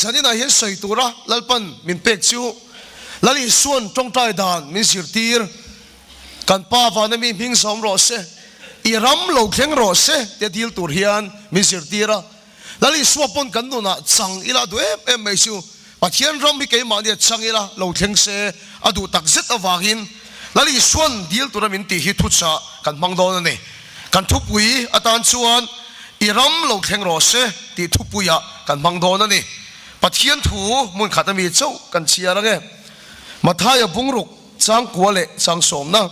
Zaninah hian sawi tura Lalpan min pek chu Lal Isuan tawngtai dan min zirtir, Kan Pa vana mi hming zawm rawh se, i ram lo thleng rawh se tia dil tur hian min zirtir a. Lal Isua pawn kan nunah chang ila duh em em mai chu Pathian ram hi keimahnia chang ila lo thleng se a duh tak zet avangin Lal Isuan dil tura min tih hi thuchah kan hmang dawn a ni. Kan thupui atan chuan I ram lo thleng rawh se tih thupuiah kan hmang dawn a ni. Pathian thu hmun khat ami chauh kan chhiar ange. Mathaia bungruk changkua leh changsawmna.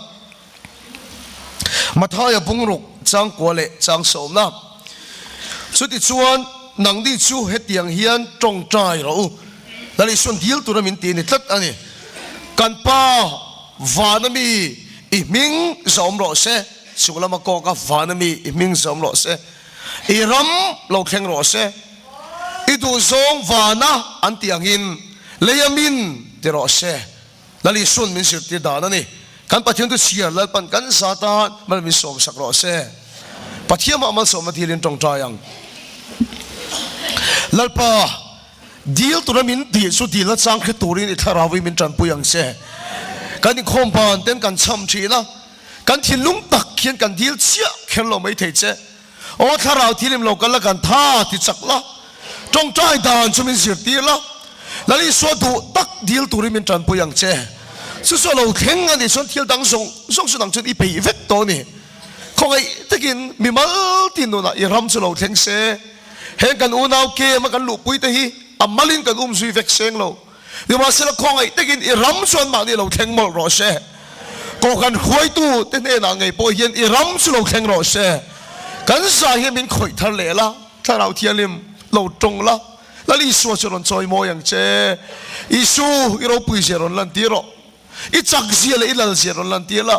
Mathaia bungruk changkua leh changsawmna. Chutichuan nangni chu hetiang hian tawngtai rawh u. Lal Isuan dil tura min ti a ni tlat a ni. Kan Pa vana mi i hming zawm rawh se. Chung lama kawk a vana mi i hming zawm rawh se. I ram lo thleng rawh se. I duhzawng vana an tih angin lei a min ti rawh se. Lal Isuan min zirtir dan a ni. Kan Pathian chu chhiar Lalpan kan za tan mal min sawmsak rawh se. Pathian mah malsawmna dilin tawngtai ang. Lalpa, dil tura min tih chu dilna chang hre turin i thlarauin min tanpui ang che. Kan inkhawm ban ten kan cham thin a, kan thinlung tak hian kan dil chiah kher lo mai thei che. Aw thlarau thilim lo kal la kan tha ti chak la, tawngtai dan chu min zirtir la, Lal Isua duh tak dil turin min tanpui ang che. Chu chu a lo thleng a nih chuan thil dang zawng zawng chu nang chuan i peih vek tawh a ni. Khawngaih takin mi mal tin nunah i ram chu lo thleng se, heng kan unau kem a kan luhpui te hi a malin kan um zui vek seng lo. Nimahsela khawngaih takin i ram chuan mahni lo thleng mawlh rawh se. Kohhran hruaitu te hnenah ngei pawh hian i ram chu lo thleng rawh se. Kan za hian min khawih thar leh la, Thlarau Thianghlim lo tawng la, Lal Isua chu rawn chawi mawi ang che. Isu, i ropui zia rawn lantir rawh. I chak zia leh i lal zia rawn lantir la.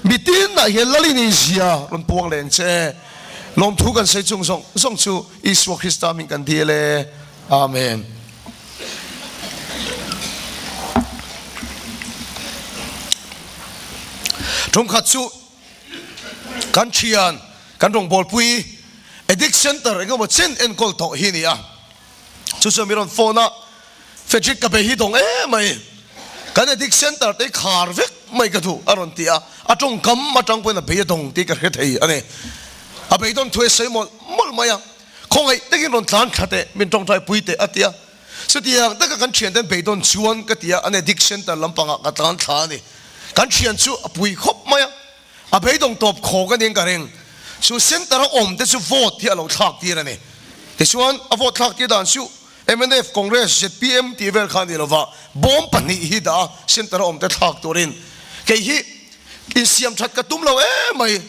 Mitinah hian Lal i nei zia rawn puang leh ang che. Lawmthu kan sawi chung zawng zawng chu Isua Krista min kan dil e. Amen. Tumkhat chu kan thian kan rawngbawlpui Addict Center engemaw chen enkawl tawh hi a ni a, chu chuan mi rawn phone a, Frederick ka be hi dawng em mai, kan Addict Center te hi khar vek mai ka duh a rawn ti a, a tawngkam atang pawhin a bei a dawng tih ka hre thei a ni. A beidawn thu hi a sawi mawlh mawlh mai a. Khawngaih takin rawn tlan thla teh, min tawngtai pui teh a ti a. Chutiang taka kan thianten beidawn chuan ka ti a, an addict center lampangah ka tlan thla a ni. Kan thian chu a pui khawp mai a, a beidawng tawp khawk a niin ka ring. Chu center a awm te chu vote hi a lo thlak tir a ni. Tichuan a vote thlak tir dan chu mnf, Congress, zpm tih vel kha a ni lova, bawm pahnih hi dah a center a awm te thlak turin kei hi insiam that ka tum lo em mai.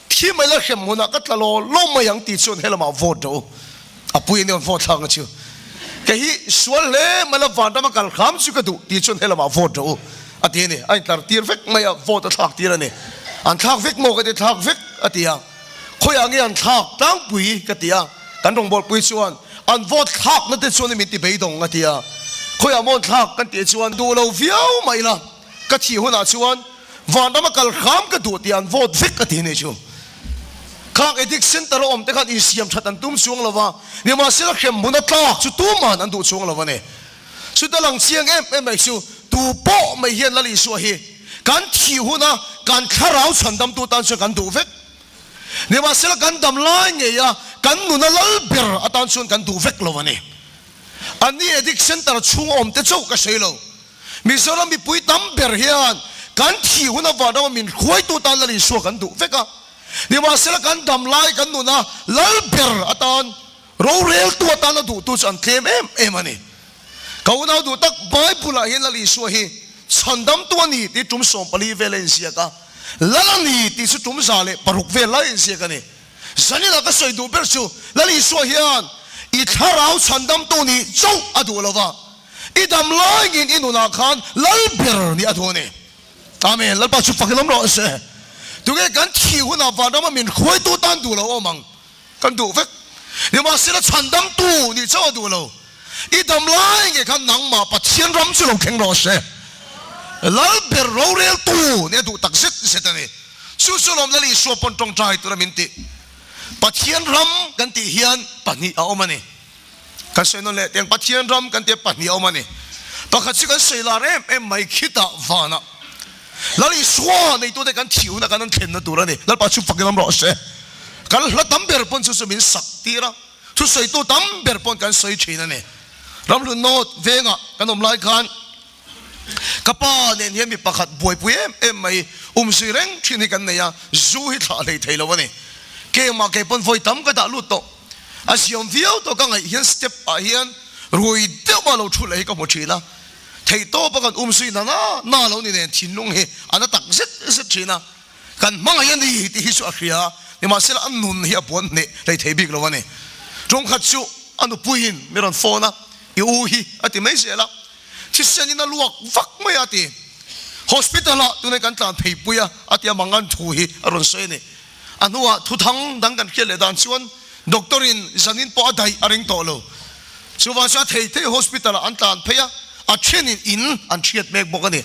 Thi mai la hrem hunah ka tla law law mai ang tih chuan helamah vote rawh u. A pui ania vote thlak na chu. Kei hi sual hle mai la vanrama kal hram chu ka duh tih chuan helamah vote rawh u a ti a ni. A intlar tir vek mai a, vote a thlak tir a ni. An thlak vek maw ka ti, thlak vek a ti a. Khawiah nge an thlak tlangpui ka ti a. Kan rawngbawlpui chuan an vote thlakna te chuan min ti beidawng a ti a. Khawiah maw an thlak kan tih chuan duh lo viau mai la. Ka thih hunah chuan vanrama kal hram ka duh tih an vote vek a ti ni chu. Khang addict center a awm te khan insiam that an tum chuang lo va, nimahsela hremhmun a tlak chu tuman an duh chuang lo a ni. Chuta lang chiang em em mai chu tu pawh mai hian Lal Isua hi kan thih huna kan thlarau chhandamtu tan chuan kan duh vek. Nimahsela kan dam lai ngei a kan nuna lal ber atan chuan kan duh vek lo a ni. Anni addict center chhung awm te chauh ka sawi lo. Mizoram mipui tam ber hian kan thih hun avang rama min hruaitu tan Lal Isua kan duh vek a. Nimahsela kan dam lai kan nuna lal ber atan, roreltu atan a duhtu chu an tlem em em a ni. Ka unau duh tak Bible ah hian Lal Isua hi chhandamtu a ni tih tum 14 vel a inziak a, lal a ni tih chu tum 106 vel lai a inziak a ni. Zanina ka sawi duh ber chu Lal Isua hian i thlarau chhandamtu nih chauh a duh lo va, I dam laingin i nunah khan lal ber nih a duh a ni. Amen. Lalpa chu fak ilawm rawh se. Tunge kan thih hunah vanrama min hruaitu tan duh lo awm ang? Kan duh vek. Nimahsela chhandamtu nih chauh a duh lo. I dam lai nge khan nangmah Pathian ram chu lo thleng rawh se. Lal ber roreltu nih a duh tak zet zet a ni. Chu chu lawm Lal Isua pawn tawngtai tura min tih. Pathian ram kan tih hian pahnih a awm a ni. Kan sawi nawn leh tiang Pathian ram kan tia pahnih a awm a ni. Pakhat chu kan sawi lar em em mai khitah vanah Lal Isua neitute kan thih hunah kan an thlenna tur a ni. Lalpa chu fakin awm rawh se. Kan hla tam ber pawn chu chu min sak tir a, thusawitu tam ber pawn kan sawi thin a ni. Ramhlun North vengah kan awm lai khan Ka pa nen hian mi pakhat buaipui em em mai umzui reng thin hi kan nei a, zu hi thlah hlei thei lo a ni. Keimah kei pawn vawi tam ka dah lut tawh. A ziam viau tawh ka ngaih hian step ah hian rui deuh a lo thu leh hi ka hmu thin a. Theihtawp a kan umzui na na na lo ni nen thinlung hi a na tak zet zet thin a. Kan hmangaih a ni tih hi chu a hria a, nimahsela a nun hi a buan hneh hlei thei bik lo a ni. Tungkhat chu a nupuiin mi rawn phone a, i u hi a ti mai zel a. Thisen in a luak vak mai a ti. Hospital ah tunah kan tlan phei pui a, a ti a mangan thu hi a rawn sawi a ni. A hnuah thuthang dang kan hriat leh dan chuan doctor in zanin pawh a daih a ring tawh lo. Chuvang chuan thei thei hospital ah an tlan phei a, a then in in an hriat mek bawk a ni.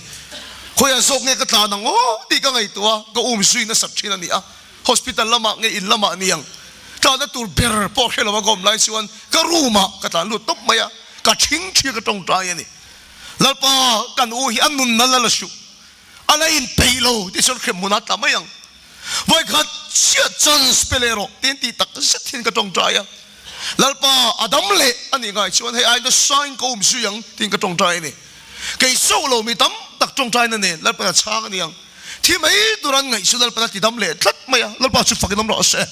Khawiah zawk nge ka tlan ang aw tih ka ngaihtuah a, ka um zui nasat thin a ni a. Hospital lamah nge in lamah niang tlanna tur ber pawh hre lo a ka awm lai chuan ka room ah ka tlan lut tawp mai a, ka thing thi a ka tawngtai a ni. Lalpa kan u hi a nunna la la suh, a la inpeih lo tih chuan hremhmun ah tla mai ang. Vawikhat chiah chance pe leh rawh tiin tih tak zet hian ka tawngtai a. Lalpa a dam leh a nih ngai chuan hei aina sain ka um zui ang tiin ka tawngtai a ni. Kei chauh lo mi tam tak tawngtaina nen Lalpan a chhang a ni ang. Thi mai tur an ngaih chu Lalpan a ti dam leh tlat mai a, Lalpa chu fakin awm rawh se.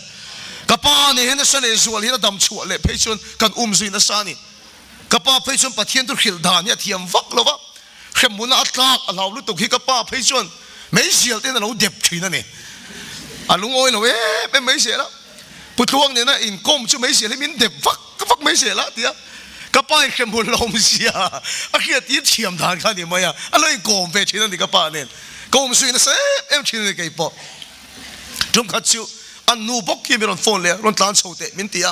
Ka pa nen hian nasa leh zual hian a dam chhuah leh phei chuan kan um zui nasa a ni. Ka pa phei chuan Pathian chu hrilh dan hi a thiam vak lo va, hremhmunah a tlak a hlau lutuk hi ka pa phei chuan meizial tein a lo dep thin a ni. A lungawi lo em em mai zel a, Pu Tluang nena inkawm chu meizial hi min dep vak vak mai zel a ti a, ka pa in hremhmun lawmzia a hriat tir thiam dan kha a ni mai a, a lo inkawm ve thin a ni ka pa nen. Ka awm zui nasa em em thin a ni kei pawh. Tumkhat chu an nu bawk hi mi rawn phone leh a, rawn tlan chho teh min ti a,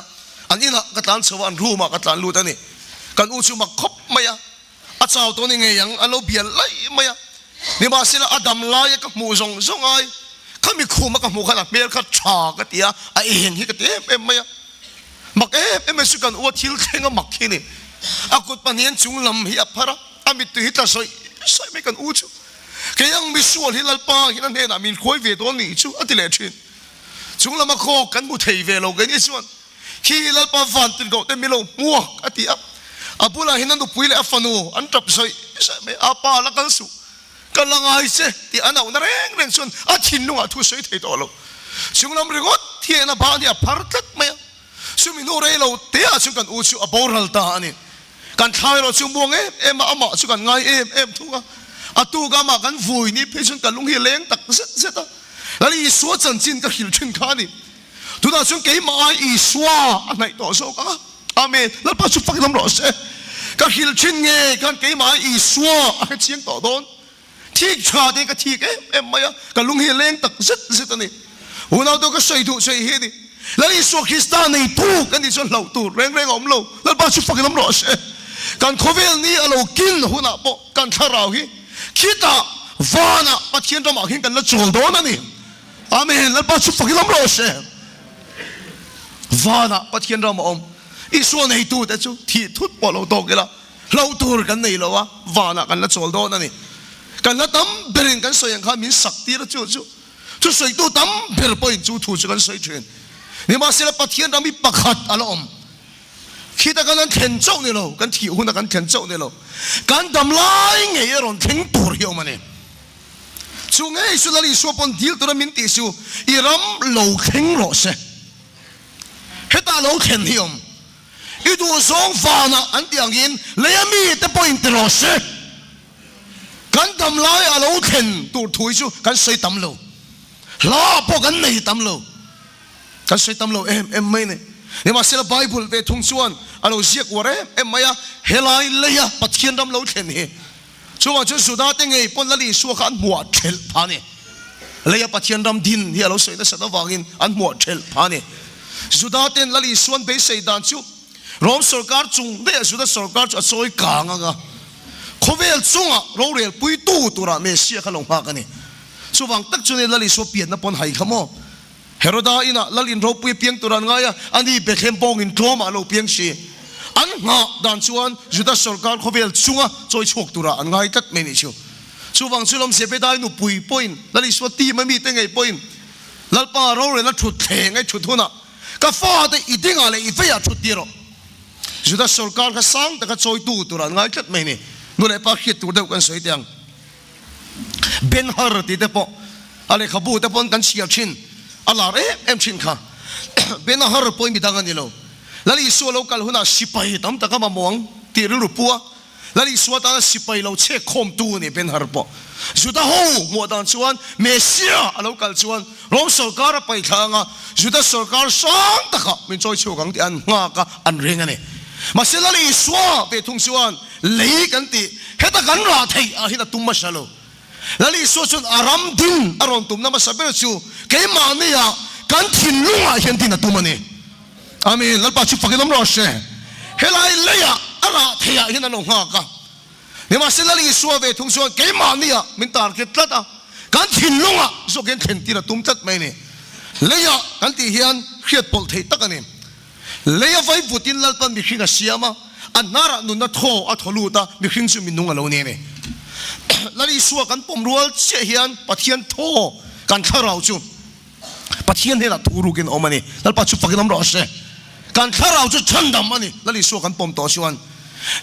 an inah ka tlan chho a, an room ah ka tlan lut a ni. Kan u chu mak khawp mai a, a chau tawh a ni ngei ang, an lo bial laih mai a. Nimahsela a dam laia ka hmuh zawng zawng ai, khami khuma ka hmuh khan a hmel kha tha ka ti a, a eng hi ka ti em em mai a. Mak em em mai chu kan u a thil thleng a mak hi ni. A kut pahnihin chung lam hi a phar a, a mittui hi tla sawi sawi mai kan u chu. Kei ang misual hi Lalpa hian a hnenah min hruai ve dawn nih chu a ti leh thin. Chung lama khaw kan hmu thei ve lo keini chuan khi Lalpa van tirhkoh te min lo hmuak a ti a. A bulah hian a nupui leh a fanu an tap sawi sawi mai a, Pa la kal suh, ka la ngai che tih an auhna reng reng chuan a thinlungah thu sawi thei tawh lo. Chung lam ringawt hian a ban hi a phar tlat mai a. Chumi hnu rei lo te ah chuan kan u chu a boral ta a ni. Kan thla erawh chu muang em em a, amah chu kan ngai em em thung a. A tuk amah kan vui ni phei chuan ka lung hi a leng tak zet zet a. Lal Isua chanchin ka hrilh thin kha a ni. Tunah chuan keimah ai Isua a hnaih tawh zawk ang a. Amen. Lalpa chu fakin awm rawh se. Ka hrilh thin nge khan keimah ai Isua a hrechiang tawh dawn. Thik tha te ka thik em em mai a, ka lung hi a leng tak zet zet a ni. Unau ka sawi duh che hi a ni. Lal Isua Krista neitu kan nih chuan hlauh tur reng reng a awm lo. Lalpa chu fakin awm rawh se. Kan khawvel ni a lo kin hunah pawh kan thlarau hi khitah vanah Pathian ramah hian kan la chawl dawn a ni. Amen. Lalpa chu fakin awm rawh se. Vanah Pathian ram a awm. Isua neitu te chu thih thut pawh lo tawk ila. Hlo tur kan nei lo a, vanah kan la chawl dawn a ni. Kan la tam berin kan sawi ang khan min sak tir a chu chu thusawitu tam ber pawhin chu thu chu kan sawi thin. Nimahsela Pathian ram hi pakhat a la awm. Khita kan an thlen chauh ni lo, kan thih huna kan thlen chauh ni lo, kan dam lai ngei a rawn thleng tur hi a awm a ni. Chu ngei chu Lal Isua pawn dil tura min tih chu i ram lo thleng rawh se. Hetah lo thlen hi a awm. I duhzawng vanah an tih angin leia mite pawhin ti rawh se. Kan dam lai a lo thlen tur thu hi chu kan sawi tam lo. Hla pawh kan nei tam lo. Kan sawi tam lo em em mai a ni. Nimahsela Bible ve thung chuan a lo ziak uar em em mai a, helai leia Pathian ram lo thlen hi. Chuvang chuan Juda te ngei pawn Lal Isua kha an hmuah thelh phah a ni. Leia Pathian ram din hi a lo sawi nasat avangin an hmuah thelh phah a ni. Juda ten Lal Isua an beisei dan chu Rom sorkar chung daih ah Juda sorkar chu a chawi kang ang a, khawvel chungah rorel puitu turah Messiah kha lo nghak a ni. Chuvang tak chuan Lal Isua pianna pawn hai kha maw? Heroda inah Lal in ropui a piang tur an ngai a, ani Bethlehem bawngin tlawmah a lo piang si. An nghah dan chuan Juda sawrkar khawvel chunga chawi chhuak turah an ngai tlat mai nih chu. Chuvang chu lawm Zebedai nupui pawhin Lal Isua team a mite ngei pawhin Lalpa rorelna thut thleng ai thut hunah ka fate i dingah leh i veiah thut tir rawh. Juda sawrkar kha sang taka chawitu turah an ngai tlat mai ni. Nu leh pa hriat tur deuh kan sawi teh ang. Ben Hur tih te pawh a lehkhabu te pawn kan chhiar thin, a lar em em thin kha. Ben Hur pawh i midang a ni lo. Lal Isua lo kal hunah sipai tam tak a mamawh ang tih rilru pu a, Lal Isua tana sipai lo chhek khawmtu a ni Ben Hur pawh. Juda ho hmuah dan chuan Messiah a lo kal chuan Rom sawrkar a paih thla anga Juda sawrkar sang takah min chawi chhuak ang tih an nghak a, an ring a ni. Mahse Lal Isua ve thung chuan lei kan tih heta kan rah theih ah hian a tum hmasa lo. Lal Isua chuan a ram din a rawn tumna hmasa ber chu keimahnia kan thinlungah hian din a tum a ni. Amen. Lalpa chu fakin awm rawh se. Helai leiah a rah theih ah hian an lo nghak a. Nimahse Lal Isua ve thung chuan keimahnia min target tlat a, kan thinlungah zawk hian thlen tir a tum tlat mai a ni. Leiah kan tih hian hriat pawlh theih tak a ni. Lei a vai vutin Lalpan mihring a siam a, a hnarah nunna thaw a thaw lut a, mihring chu minung a lo ni a ni. Lal Isua kan pawm rual chiah hian Pathian thaw kan thlarau chu Pathian hnenah thu rukin a awm a ni. Lalpa chu fakin awm rawh se. Kan thlarau chu chhandam a ni. Lal Isua kan pawm tawh chuan.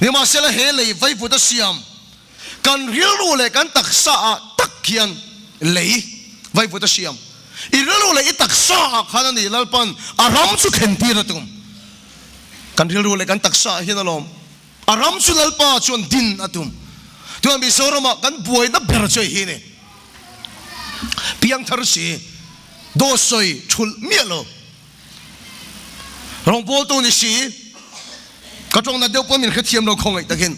Nimahsela he lei vaivut a siam kan rilru leh kan taksa ah tak hian lei vaivut a siam. I rilru leh i taksa ah khan a ni Lalpan a ram chu thlen tir a tum. Kan rilru leh kan taksa ah hian alawm a ram chu Lalpa chuan din a tum. Tunah Mizoramah kan buaina ber chu hei hi a ni. Piangthar si, dawt sawi thulh miah lo. Rawngbawltu ni si, ka tawngna deuh pawh min hrethiam lo khawngaih takin.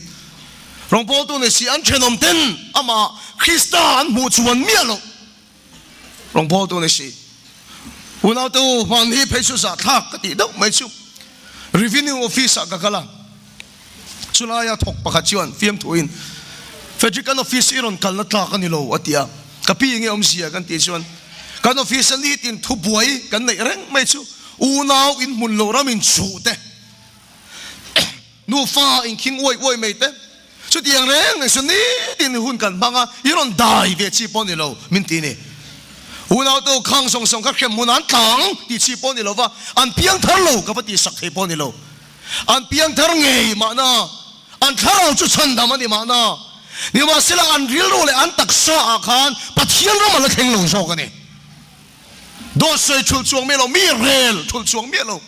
Rawngbawltu ni si an thenawm ten amah Krista an hmuh chuan miah lo. Rawngbawltu ni si, unaute u hman hi phei chu zahthlak ka tih deuh mai chu. Revenue office ah ka kal a. Chulaia thawk pakhat chuan fiamthuin, Frederick kan office i rawn kalna tlak a ni lo a ti a. Ka pi enge awmzia kan tih chuan, Kan office a nitin thubuai kan neih reng mai chu unau inhmun lo ram inchuh te, nufa inkhing uai uai mai te, chutiang reng reng chu nitin hun kan hmang a, i rawn dai ve chi pawh a ni lo min ti ni. Unau te u khang zawng zawng kha hrem hmun an tlang tih chi pawh a ni lo va, an piang thar lo ka va tihsak thei pawh a ni lo. An piangthar ngei mahna, an thlarau chu chhandam a ni mahna, nimahsela an rilru leh an taksa ah khan Pathian ram a la thleng lo zawk a ni. Dawt sawi thulh chuang miah lo, mi rel thulh chuang miah lo,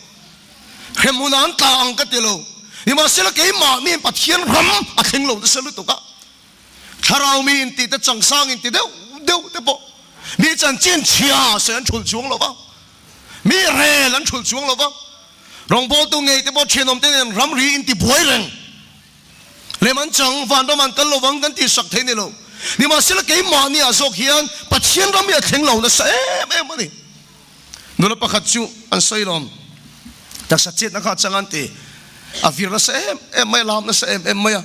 hremhmun ah an tla ang ka ti lo, nimahsela keimahniin Pathian ram a thleng lo nasa lutuk a, thlarau mi inti te changsang inti deuh deuh te pawh mi chanchin chhia sawi an thulh chuang lo va, mi rel an thulh chuang lo va. Rawngbawltu ngei te pawh thianawm te nen ramri in ti buai reng. Lem an chang, vanram an kal lovang kan tih sak thei ni lo. Nimahsela keimahni ah zawk hian Pathian ram hi a thleng lo nasa em em a ni. Nula pakhat chu an sawi lawm. Taksa chetna kha a chang an ti. A vir nasa em em mai a, lam nasa em em mai a.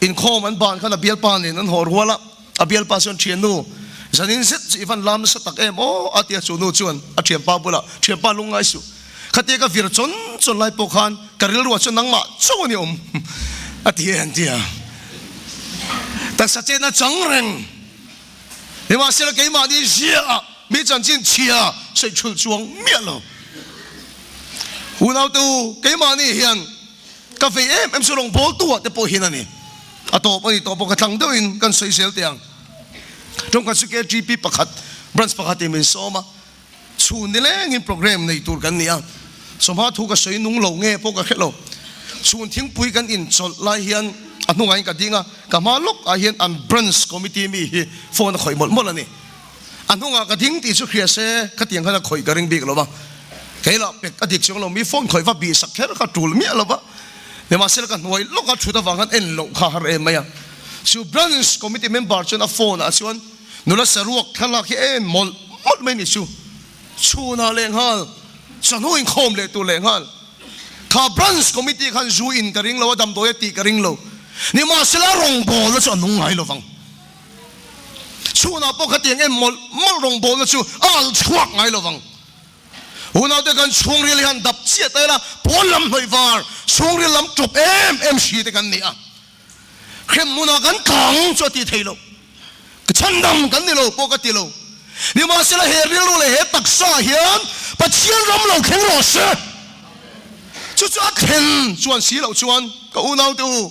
Inkhawm an ban khan a bialpa nen an haw rual a, a bialpa chuan thiannu, zanin zet chu i van lam nasa tak em aw a ti a, chu nu chuan a thianpa bulah, thianpa lungngai suh, khatia ka vir chawn chawn lai pawh khan ka rilruah chuan nangmah chauh a ni awm a ti e an ti a. Taksa chetna chang reng, nimahsela keimahni ziaah mi chanchin chhia sawi chhulh chuang miah lo. Unaute u, keimahni hian Ka vei em em chu rawngbawltu ah te pawh hian a ni. A tawp a ni tawh bawk a, tlang deuhin kan sawi zel teh ang. Tawngkhat chu KTP pakhat branch pakhat in min sawm a, chhun nilengin programme nei tur kan ni a, sawmha thu ka sawi nung lo nge pawh ka hre lo. Chhun thingpui kan inchawlh lai hian a hnungah in ka ding a, ka hma lawk ah hian an branch committee mi hi phone a khawih mawlh mawlh a ni. A hnungah ka ding tih chu hria se khatiang khan a khawih ka ring bik lo va, kei lah pek a dik chuang lo, mi phone khawih va bih sak kher kha tul miah lo va, nimahsela ka hnuai lawka thut avang khan en loh kha har em mai a. Chu branch committee member chuan a phone ah chuan nula saruak thlalak hi en mawlh mawlh mai ni chu, chhunah lehnghal, chawhnu inkhawm leh tur lehnghal, kha branch committee khan zu in ka ring lo a, damdawi a tih ka ring lo, nimahsela rawngbawlna chu a nung ngai lo vang. Chhunah pawh khatiang em mawlh mawlh rawngbawlna chu a alh chhuak ngai lo vang. Unaute kan chhungril hi han dap chiah ta ila, pawn lam hnawih var, chhungril lam tawp em em hri te kan ni a. Hrem hmunah kan tlang chu a ti thei lo. Ka chhandam kan ni lo pawh ka ti lo. Nimahsela he rilru leh he taksa hian Pathian ram lo thleng rawh se. Chu chu a thlen chuan si loh chuan ka unaute u,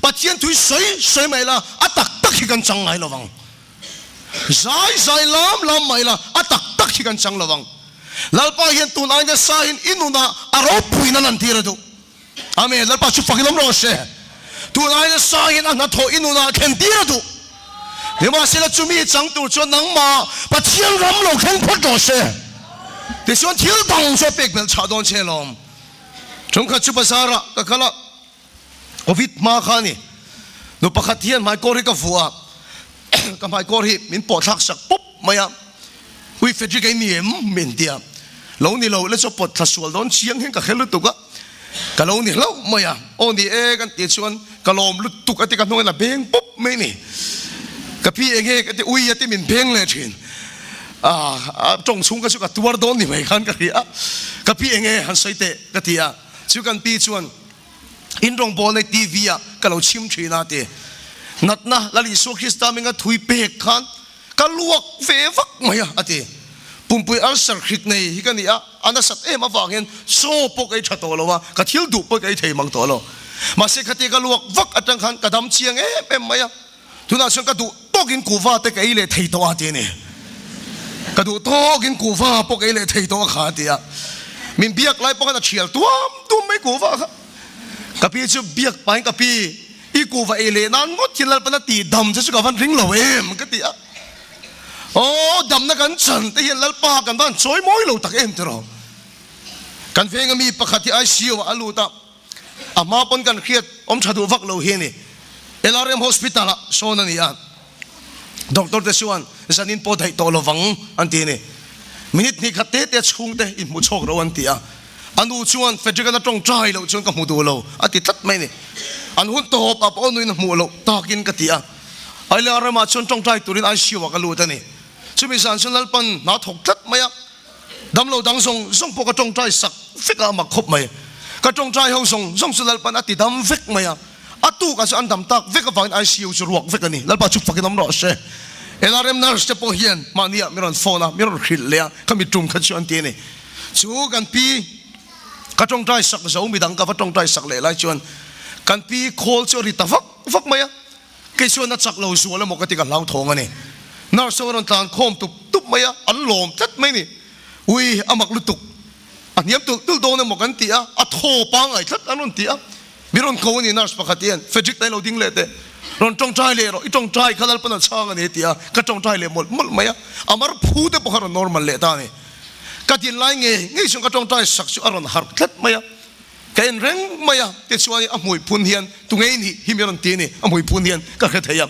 Pathian thui sawi sawi mai la, a tak tak hi kan chang ngai lo vang. Zai zai lam lam mai la, a tak tak hi kan chang lo vang. Lalpa hian tun ai nasa in i nunah a ropuina lantir a duh. Amen. Lalpa chu fakin awm rawh se. Tun ai nasa in a hnathawh i nunah thlen tir a duh. Nimahsela chumi chang tur chuan nangmah Pathian ram lo thleng phawt rawh se. Tichuan thil dang chu a pek belh chhah dawn che lawm. Ṭumkhat chu bazar ah ka kal a. Covid hma kha a ni. Nu pakhat hian hmaikawr hi ka vuah a, ka hmaikawr hi min pawh thlak sak pawp mai a, Ui Frederick a i ni em? min ti a, lo ni lo, le chaw pawt thla sual dawn chiang hian ka hre lutuk a, ka lo ni hlauh mai a, aw ni e kan tih chuan ka lawm lutuk a ti ka hnungin a beng pawp mai a ni. Ka pi eng nge ka ti, ui a ti min beng leh thin. A tawng chhung kha chu ka tuar dawn ni mai khan ka hria a, ka pi eng nge han sawi teh ka ti a, chu kan pi chuan, In rawngbâwl nei TV ah ka lo chhim ṭhin a ti. Natna Lal Isua Krista minga thui pek khan ka luak ve vak mai a, a ti. Pumpui ulcer hrik nei hi ka ni a, a nasat em avang hian chaw pawh ka ei ṭha tawh lo a, ka thil duh pawh ka ei thei mang tawh lo. Mahse khatia ka luak vak aṭang khan ka dam chiang em em mai a. Tunah chuan ka duh tawkin kuhva te ka ei leh thei tawh a ti a ni. Ka duh tawkin kuhva pawh ka ei leh thei tawh a kha a ti a. Min biak lai pawh khan a thial tuam tuam mai kuhva kha. Ka pi chu biak pahin ka pi i kuhva ei leh nan ngawt hian Lalpan a tih dam che chu ka van ring lo em ka ti a. Aw damna kan chan te hian Lalpa kan van chawi mawi lo tak em tiraw. Kan venga mi pakhat hi ICU ah a lut a. A hma pawn kan hriat awm tha duh vak lo hi a ni. LRM Hospital ah sawn a ni a, doctor te chuan zanin pawh daih tawh lovang an ti a ni. Minute hnih khat te te chhungte inhmu chhawk ro an ti a, a nu chuan Frederick-a'n a tawngtai loh chuan ka hmu duh lo a ti tlat mai a ni. An hun tawp ah pawh a nuin a hmuh loh takin ka ti a, LRM ah chuan tawngtai turin ICU ah ka lut a ni. Chumi zan chuan Lalpan hna thawk tlat mai a. Damlo dang zawng zawng pawh ka tawngtai sak vek a, a mak khawp mai. Ka tawngtai ho zawng zawng chu Lalpan a ti dam vek mai a, a tukah chu an dam tak vek avangin ICU chu ruak vek a ni. Lalpa chu fakin awm rawh se. LRM nurse te pawh hian mahniah min rawn phone a, min rawn hrilh leh a, ka mit tum kha chu an ti a ni. Chu kan pi ka tawngtai sak zo midang ka va tawngtai sak leh lai chuan kan pi call chu a ri ta vak vak mai a. Kei chuan a chak lo zual emaw ka ti ka hlauthawng a ni. Nurse ho a rawn tlan khawm tup tup mai a, an lawm tlat mai ni. Ui, a mak lutuk. A hniam tulh tulh dawn emaw kan ti a, a thaw pangngai tlat an rawn ti a. Mi rawn ko a ni nurse pakhat hian, Frederick ta i lo ding leh teh. Rawn tawngtai leh rawh, i tawngtai kha Lalpan a chhang a ni a ti a, ka tawngtai leh mawlh mawlh mai a. A mar phu te pawh kha a rawn normal leh ta a ni. Ka din lai ngei ngei chuan ka tawngtai sak chu a rawn harh tlat mai a. Ka en reng mai a, tichuan a hmui phun hian tunge i nih hi mi rawn ti a ni, a hmui phun hian ka hre thei a.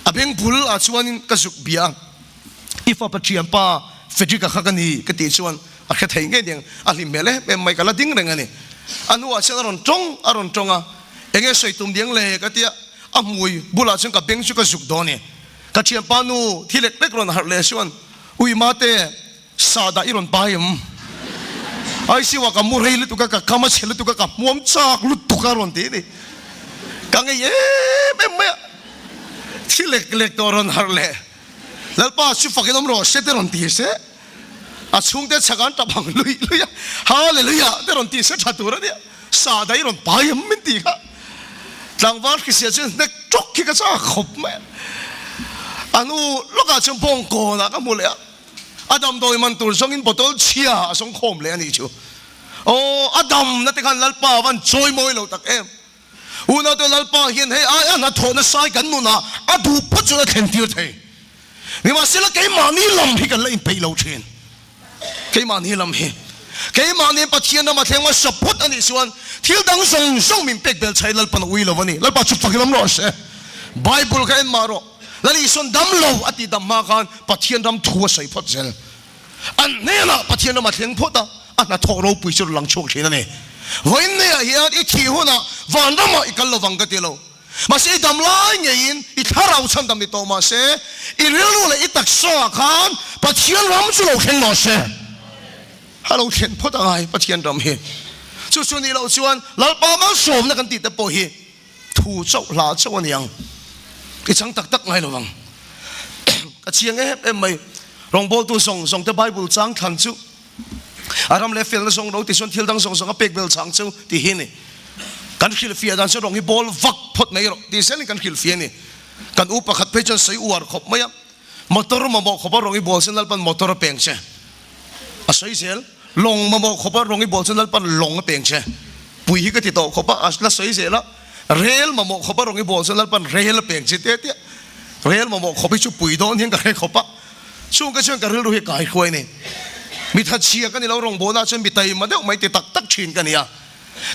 A beng bul ah chuanin ka zuk bia a, i fapa thianpa Frederick-a kha ka ni ka tih chuan a hre thei ngei aniang, a hlim hmel em em mai, ka la ding reng a ni. A hnuah chuan a rawn tawng a rawn tawng a, enge sawi tum diang le ka ti a, a hmui bulah chuan ka beng chu ka zuk dawn a ni. Ka thianpa nu thi lek lek rawn harh leh chuan, Ui mate, Sahdah i rawn pai em? ICU ah ka mu rei lutuk a, ka kam a chhe lutuk a, ka hmuam chak lutuk a rawn ti a ni. Ka ngei em em mai a, thi lek lek tawh rawn harh leh. Lalpa chu fakin awm rawh se te rawn ti se, a chhungte chhak an tap ang luih luih a, Hallelujah te rawn ti se tha tur a nia. Sahdah i rawn pai em min ti kha. Tlangval hrisel chuan hnek tawk hi ka chak khawp mai a. A hnu lawkah chuan bawngkawnah ka hmu leh a. A damdawi man tur zawngin bottle chhia a zawng khawm leh a nih chu. Aw, a damna te khan Lalpa a van chawi mawi lo tak em. Unaute Lalpa hian hei aia hnathawh nasai kan nunah a duh phawt chuan a thlen tir thei. Nimahsela keimahni lam hi kan la inpeih lo thin. Keimahni lam hi. Keimahni Pathian rama thleng hmasa phawt a nih chuan thil dang zawng zawng min pek bel chhai Lalpan a ui lo a ni. Lalpa chu fakin awm rawh se. Bible kha en mah rawh. Lal Isuan dam lo a tih dam hma khan Pathian ram thu a sawi phawt zel. An hnenah Pathian ram a thleng phawt a, a hnathawh ropui chu lang chhuak thin a ni. Vawiin neiah hian i thih hunah van ramah i kal lovang ka ti lo. Mahse i dam lai ngeiin i thlarau chhandam ni tawh mahse i rilru leh i taksaah khan Pathian ram chu lo thleng mah se. A lo thlen phawt angai Pathian ram hi. Chu chu nih loh chuan Lalpa malsawmna kan tih te pawh hi thu chauh hla chauh a ni ang. I chang tak tak ngai lo vang. Ka chiang em em mai. Rawngbawltu zawng zawng te Bible chang thlan chu a ram leh felna zawng lo ti chuan thil dang zawng zawng a pek bel chang chu ti hi a ni. Kan hrilhfiah dan chu rawng hi bawl vak phawt mai rawh ti zelin kan hrilhfiah a ni. Kan u pakhat phei chuan sawi uar khawp mai a, motor mamawh khawpa rawng i bawl chuan Lalpan motor a peng che. A sawi zel, lawng mamawh khawpa rawng i bawl chuan Lalpan lawng a peng che. Pui hi ka ti tawh khawp a, a la sawi zel a, rel mamawh khawpa rawng i bawl chuan Lalpan rel a peng che tia tia. Rel mamawh khawp hi chu pui dawn hian ka hre khawp a, chung ka chuan ka rilru hi kai hruai a ni. Mi thatchhia ka ni lo, rawngbawlna chuan mi taima deuh mai ti tak tak thin ka ni a.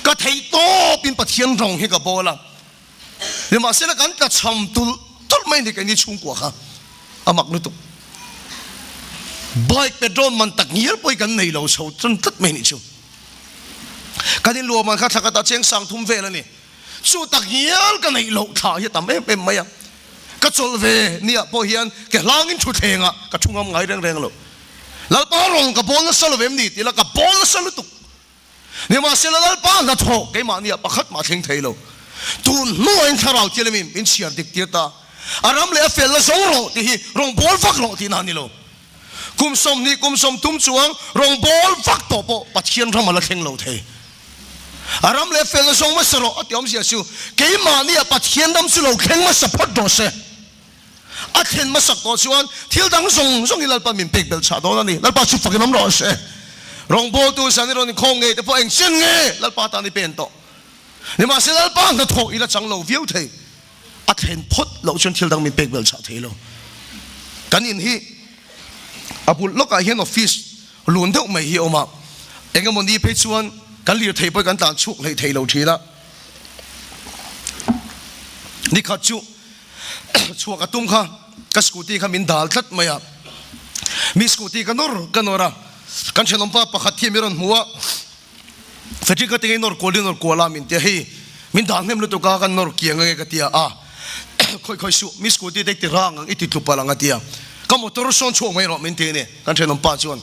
Ka theih tawpin Pathian rawng hi ka bawl a. Nimahsela kan tla cham tulh tulh mai ni keini chhungkua kha a mak lutuk. Bike petrol man tak ngial pawh hi kan nei lo chho tan tlat mai nih chu. Kan inluah man kha thla khat ah cheng sang thum vel a ni. Chu tak ngial ka neih loh thla hi a tam em em mai a. Ka chawlh ve ni ah pawh hian ke hlangin thutthleng ah ka thu ngam ngai reng reng lo. Lalpa rawng ka bawl nasa lo em ni tih la ka bawl nasa lutuk. Nimahsela Lalpa hnathawh keimahni ah pakhat mah thleng thei lo. Tun hnuaiin thlarau thianghlimin min chhiar dik tir ta. A ram leh a felna zo rawh tih hi rawngbâwl vak rawh tihna a ni lo. Kum 20, kum 30 chuang rawngbâwl vak tawh pawh Pathian ram a la thleng lo thei. A ram leh a felna zo hmasa rawh a ti awmzia chu keimahni ah Pathian ram chu lo thleng hmasa phawt rawh se. A thlen hmasak tawh chuan thil dang zawng zawng hi Lalpa min pek belh chhah dawn a ni. Lalpa chu fakin awm rawh se. Rawngbawltu zan i rawn inkhawm ngei te pawh eng chen nge Lalpa tan i pen tawh. Nimahse Lalpa hnathawh i la chang lo viau thei. A thlen phawt loh chuan thil dang min pek belh chhah thei lo. Kan in hi a bul lawkah hian office lun deuh mai hi a awm a. Eng emaw ni phei chuan kan lirthei pawh hi kan tlan chhuak hleih thei lo thin a. Nikhat chu Chhuak a tum kha ka scooty kha min dal tlat mai a, mi scooty ka nawr ka nawr a, kan thenawmpa pakhat hi mi rawn hmu a, Frederick ka tinge i nawr kual i nawr kual a min ti a, hei min dal hnem lutuk a kan nawr kiang ange ka ti a, a khawi khawi suh mi scooty te i ti rang ang i ti tlu palh ang a ti a, ka motor sawn chhuak mai rawh min ti a ni kan thenawmpa chuan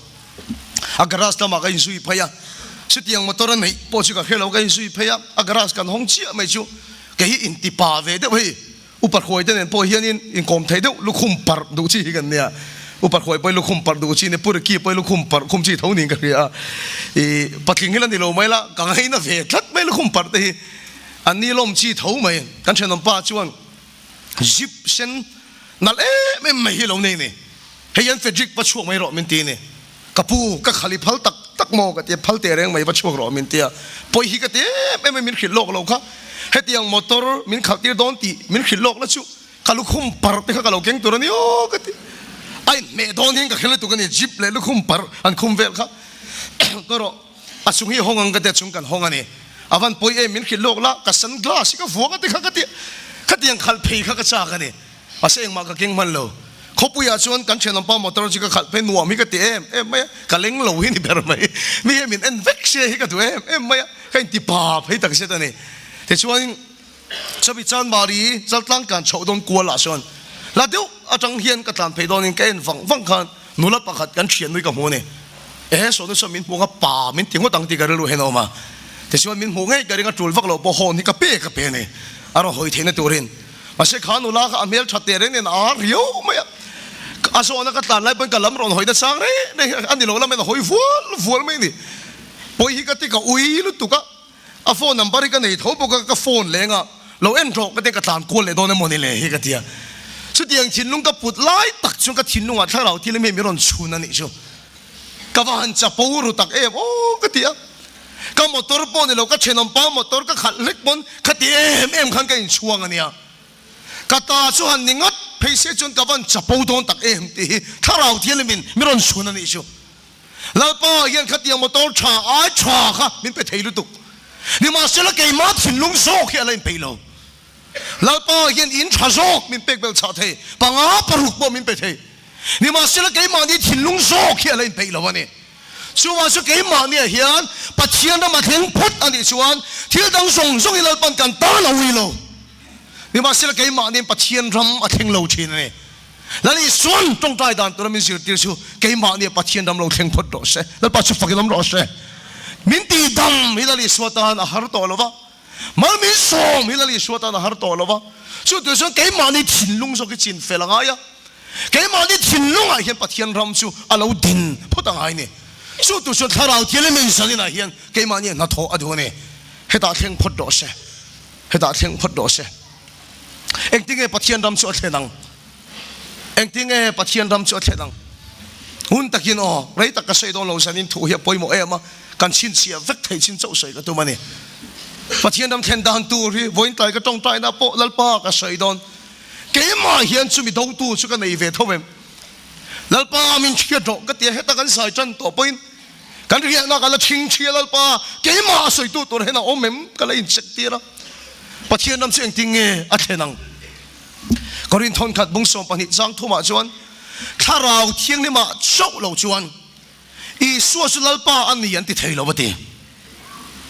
a garage lamah ka inzui phei a, chutiang motor a neih pawh chu ka hre lo ka inzui phei a, a garage kan hawng chiah mai chu Kei hi inti pa ve deuh hei, upa hruai te nen pawh hianin inkawm thei deuh lukhum parh duh chi hi kan nia. Upa hruai pawhin lukhum parh duh chi nia, Pu Ricky pawhin lukhum parh khum chi tho niin ka hria a. Ih, patling hi la ni lo mai la, ka ngaina ve tlat mai lukhum parh te hi. An ni lawm chi tho mai. Kan thenawm pa chuan zip sen nalh em em mai hi a lo nei ni. Hei an Frederick va chhuak mai rawh min ti a ni. Ka pu, ka khali phal tak tak maw ka ti a, phal teh reng mai va chhuak rawh min ti a. Pawi hi ka ti em em a, min hrilh lawk lo kha. Hetiang motor min khalh tir dawn tih min hrilh lawk na chu ka lukhum parh te kha ka lo keng tur a ni aw ka ti. A inhmeh dawn hian ka hre lutuk a ni, jeep leh lukhum parh an khum vel kha. Ka rawh, a chung hi hawng ang ka ti a, chung kan hawng a ni. A van pawi em min hrilh lawk la, ka sunglass hi ka vuak a ti kha ka ti a, khatiang khalh phei kha ka chak a ni. Mahse engmah ka keng hman lo. Khawpuiah chuan kan thenawmpa motor chu ka khalh phei nuam hi ka ti em em mai a, ka leng lo hi ni ber mai. Mi hian min en vek sia hi ka duh em em mai a, ka inti pa phei tak zet a ni. Tichuanin chumi chuan Mari Chaltlang tlan chhoh dawn kualah chuan la deuh atang hian ka tlan phei dawnin ka en vang vang khan nula pakhat kan thiannui ka hmu a ni. Ehe sawhna chuan min hmuh ang a, pa min ti ngawt ang tih ka rilru hian a awm a. Tichuan min hmuh ngei ka ring a, tul vak loh pawh hawn hi ka pe ka pe a ni, a rawn hawi theihna turin. Mahse kha nula kha a hmel that teh reng nen a ar riau mai a, a zawhna ka tlan lai pawn ka lam rawn hawi nachang reng reng hi a ni lo lam in a hawi vual vual mai a ni. Pawi hi ka ti ka ui lutuk a, a phone number hi ka nei tho bawk a, ka phone leng a, lo en rawh ka ti a ka tlan kual leh dawn emaw ni le hi ka ti a. Chutiang thinlung ka put lai tak chuan ka thinlungah thlarau thil emaw min rawn chhun a nih chu. Ka va han chapo ru tak em aw ka ti a, ka motor pawh ni lo ka thenawmpa motor ka khalh hlek pawn kha ti em em khan ka inchhuang a nia, ka ta chu han ni ngat phei se chuan ka van chapo dawn tak em tih hi thlarau thianghlimin min rawn chhun a nih chu. Lalpa hian khatiang motor tha ai tha kha min pe thei lutuk, nimahsela keimah thinlung zawk hi a la inpeih lo. Lalpa hian in tha zawk min pek belh chhah thei, panga paruk pawh min pe thei. Nimahsela keimahni thinlung zawk hi a la inpeih lo a ni. Chuvang chu keimahniah hian Pathian ram a thleng phawt a nih chuan thil dang zawng zawngin Lalpan kan tan a ui lo. Nimahsela keimahniin Pathian ram a thleng lo thin a ni. Lal Isuan tawngtai dan tura min zirtir chu keimahnia Pathian ram lo thleng phawt rawh se. Lalpa chu fakin awm rawh se. Min tihdam hi Lal Isua tan a har tawh lo va, mal min sawm hi Lal Isua tan a har tawh lo va. Chu tur chuan keimahni thinlung zawk hi chin fel a ngai a. Keimahni thinlungah hian Pathian ram chu a lo din phawt a ngai ni. Chu tur chuan Thlarau Thianghlim in zaninah hian keimahnia hnathawh a duh a ni. Hetah thleng phawt rawh se. Hetah thleng phawt rawh se. Engtinge Pathian ram chu a thlen ang? Engtinge Pathian ram chu a thlen ang? Hun takin aw, rei tak ka sawi dawn lo zanin thu hi a pawimawh em a, kan chhinchhiah vek theih chin chauh sawi ka tum a ni. Pathian ram thlen dan tur hi vawiin tlai ka tawngtaina pawh Lalpa ka sawi dawn. Keimah hian chumi dotu chu ka nei ve tho em? Lalpa min hriat rawh ka ti a, heta kan zai tan tawh pawhin kan riahna ka la chhing chhia Lalpa keimah a sawitu tur hian a awm em ka la incheck tir a, Pathian ram chu engtin nge a thlen ang? Korin thawnkhat bung 12 chang thumah chuan Thlarau Thianghlimah chauh lo chuan Isua chu Lalpa a ni an ti thei lo a ti.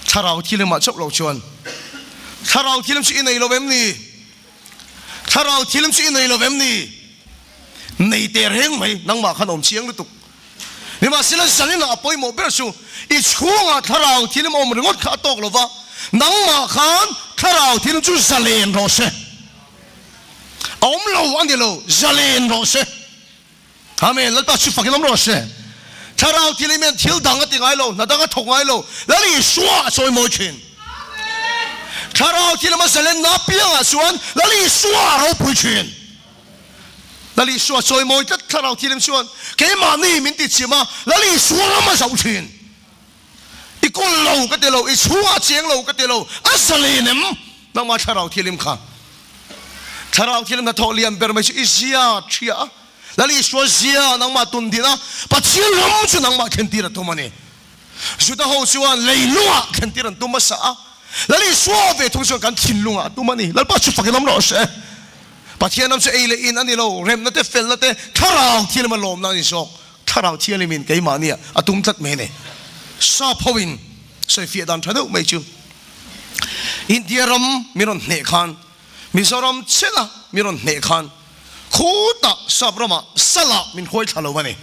Thlarau Thianghlimah chauh lo chuan Thlarau Thianghlim chu i nei lo em ni? Thlarau thilm chu i nei lo vem ni? Nei teh reng mai, nangmah khan awm chiang lutuk. Nimahsela zaninah a pawimawh ber chu i chhungah thlarau thilm awm ringawt kha a tawk lo va, nangmah khan thlarau thilm chu zalen rawh se. A awm lo a ni lo, zalen rawh se. Amen. Lalpa chu fakin awm rawh se. Thlarau thil hi mian thil dang a ti ngai lo, hna dang a thawk ngai lo, Lal Isua a chawi mawi thin. Thlarau thil lama zalenna apiangah chuan Lal Isua a ropui thin. Lal Isua chawi mawi tlat Thlarau thilim chuan keimahni min ti chim a, Lal Isua ram a zoh thin. I kawl lo ka ti lo, i chhungah cheng lo ka ti lo, a zalen em? Nangmah Thlarau Thianghlim kha. Thlarau Thianghlim hnathawh lian ber mai chu i zia ṭhia a, Lal Isua zia nangmah tun din a, Pathian ram chu nangmah thlentir a tum a ni. Juda ho chuan leilungah thlentir an tum hmasa a, Lal Isua ve thung chuan kan thinlungah a tum a ni. Lalpa chu fakin awm rawh se. Pathian ram chu ei leh in a ni lo, remna te, felna te, Thlarau Thianghlim a lawmna a ni zawk. Thlarau Thianghlimin keimahnia a tum tlat mai a ni. Sap hoin sawifiah dan tha deuh mai chu India ram min rawn hneh khan, Mizoram chena min rawn hneh khan khutah sap ramah salah min hruai thla lo a ni.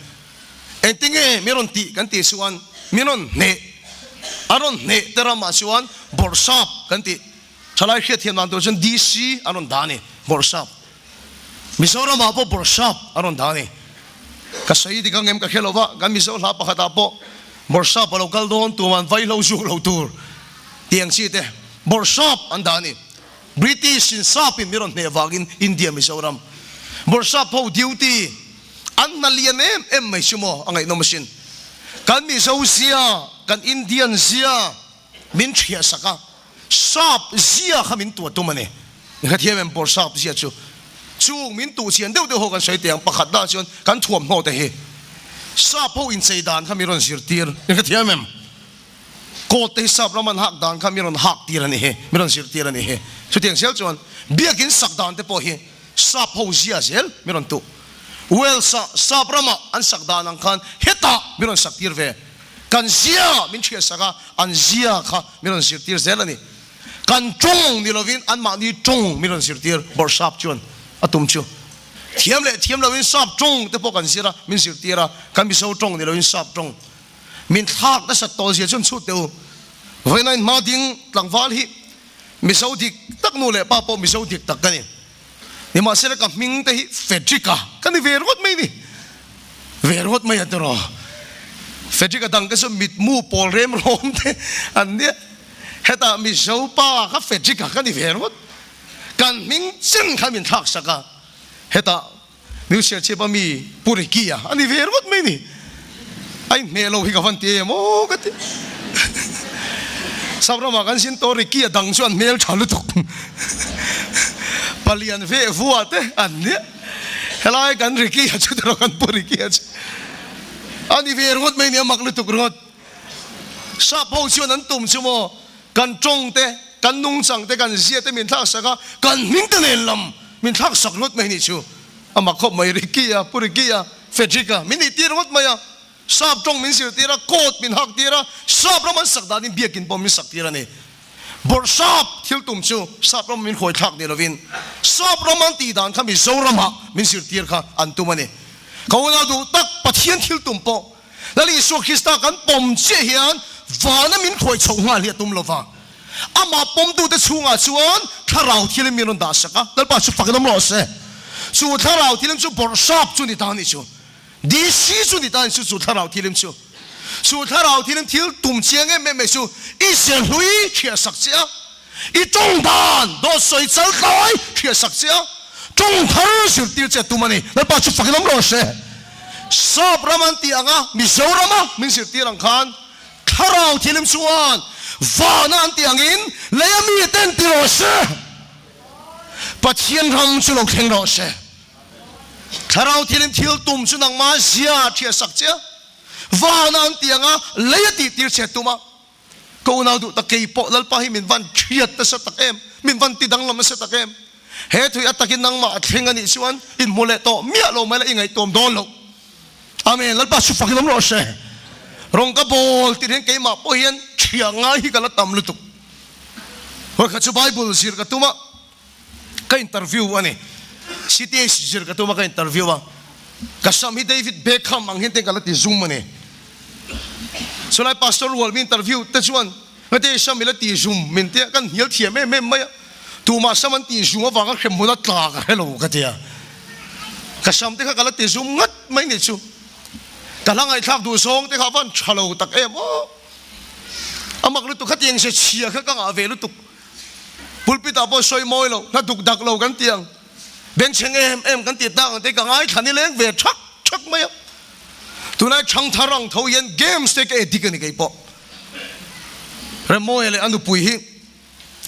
Engtinge min rawn tih kan tih chuan min rawn hneh, an rawn hneh te ramah chuan bawrhsap kan tih. Thalai hriatthiam dan tur chuan DC an rawn dah a ni, bawrhsap. Mizoramah pawh bawrhsap a rawn dah a ni. Ka sawi dik ang em ka hre lo va, kan Mizo hla pakhatah pawh bawrhsap a lo kal dawn tuman vaihlo zuk lo tur tih ang chi te bawrhsap an dah a ni. British in sap in min rawn hneh vangin India Mizoram bawrhsap ho duty an hna lian em em mai chu maw a ngaihnawm asin. Kan Mizo zia, kan Indian zia min thiah sak a, sap zia kha min tuah tum a ni. Ni kha thiam em pawr sap zia chu chung min tuh chian deuh deuh ho kan sawi teh ang pakhat dah chuan kan thuamhnaw te hi sap ho inchei dan kha min rawn zirtir ni kha thiam em coat te hi sap ram an hak dan kha min rawn hak tir a ni hi min rawn zirtir a ni hi chutiang zel chuan biakin sak dan te pawh hi sap ho zia zel min rawn tuh Wales ah sap ramah an sak dan ang khan hetah min rawn sak tir ve. Kan zia min hriatsak a, an zia kha min rawn zirtir zel a ni. Kan tawng ni lovin anmahni tawng min rawn zirtir, Bawrhsap chuan a tum chu. Thiam leh thiam lovin sap tawng te pawh kan zir a, min zirtir a, kan Mizo tawng ni lovin sap tawng min thlak nasat tawh zia chuan chhut teh u. Vawiin hma ding tlangval hi Mizo dik tak nu leh pa pawh Mizo dik tak ka ni. Nimahsela ka hming te hi Frederick-a ka ni ve rawt mai ni. Ve rawt mai a tiraw. Frederick-a dang te chu mitmu pawl rem rawm te an nia. Hetah Mizo pa kha Frederick-a ka ni ve rawt. Kan hming chen kha min thlak sak a. Hetah New Serchhip a mi Pu Ricky a a ni ve rawt mai ni. A inhmeh lo hi ka van ti em aw ka ti. Sapramah kan sin tawh Ricky a dang chu an hmel tha lutuk. Palian veh vua te an nia. Helai kan Ricky a chu tawh kan Pu Ricky a chu a ni ve rawt mai ni a mak lutuk rawt. Sap ho chuan an tum chu maw Kan tawng te, kan nungchang te, kan zia te min thlak sak a, kan hming te nen lam min thlak sak ringawt mai a nih chu. A mak khawp mai, Ricky-a, Pu Ricky-a, Frederick-a min nih tir ringawt mai a, sap tawng min zirtir a, coat min hak tir a, sap ram an sak danin biakin pawh min sak tir a ni. Bawrhsap thil tum chu sap ram min huaithlak ni lovin sap ram an tih dan kha Mizoramah min zirtir kha an tum a ni. Ka unau duh tak Pathian thil tum pawh Lal Isua Krista kan pawm chiah hian vana min khawi chhoh nghal hi a tum lova. Amah pawmtute chhungah chuan thlarau thilim min rawn dah sak a, Lalpa chu fak in awm rawh se. Chu thlarau thilim chu bawrhsap chu ni ta a nih chu. DC chu ni ta a nih chu chu thlarau thilim chu. Chu thlarau thilim thil tum chiang em em mai chu i serhlui thiah sak che a, i tawng dan dawt sawi chal tlai thiah sak che a, tawng thar zirtir che a tum a ni. Lalpa chu fak in awm rawh se. Sap ram an tih ang a, Mizorama min zirtir ang khan Thlarau thilim chuan vana an tih angin lei a mi ten ti rawh se. Pathian ram chu lo thleng rawh se. Thlarau thilim thil tum chu nangmah zia thiah sak che a, vana an tih anga lei a tih tir che tum a. Ka unau duh tak kei pawh Lalpa hi min van thiat nasa tak em, min van ti danglam nasa tak em. He thui a takin nangmah a thleng a nih chuan inhmu leh tawh miah lo mai la i ngaihtuam dawn loh. Amen. Lalpa chu fakin awm rawh se. Rawng ka bawl tir hian keimah pawh hian thiah ngai hi ka la tam lutuk. Vawikhat chu Bible zir ka tum a, ka interview a ni. CTH zir ka tum a, ka interview a. Ka sam hi David Beckham ang hian ten ka la ti zum a ni. Chulai Pastor rual mi interview te chuan Ngate sam i la ti zum min tia kan hnial thiam em em mai a. Tumah sam an tih zum avanga hrem hmun a tla ka hre lo ka ti a. Ka sam te kha ka la ti zum ngat mai ni chu. Ka hla ngaihthlak duh zawng te kha a van tha lo tak em aw. A mak lutuk khatiang se chhia kha ka ngah ve lutuk. Pulpit ah pawh sawi mawi lo, hla duk dak lo kan ti ang. Bengchheng em em kan ti tak ang te ka ngaithla ni leng ve thak thak mai a. Tunlai thangthar ang tho hian games te ka edit a ni keipawh. Remawia leh a nupui hi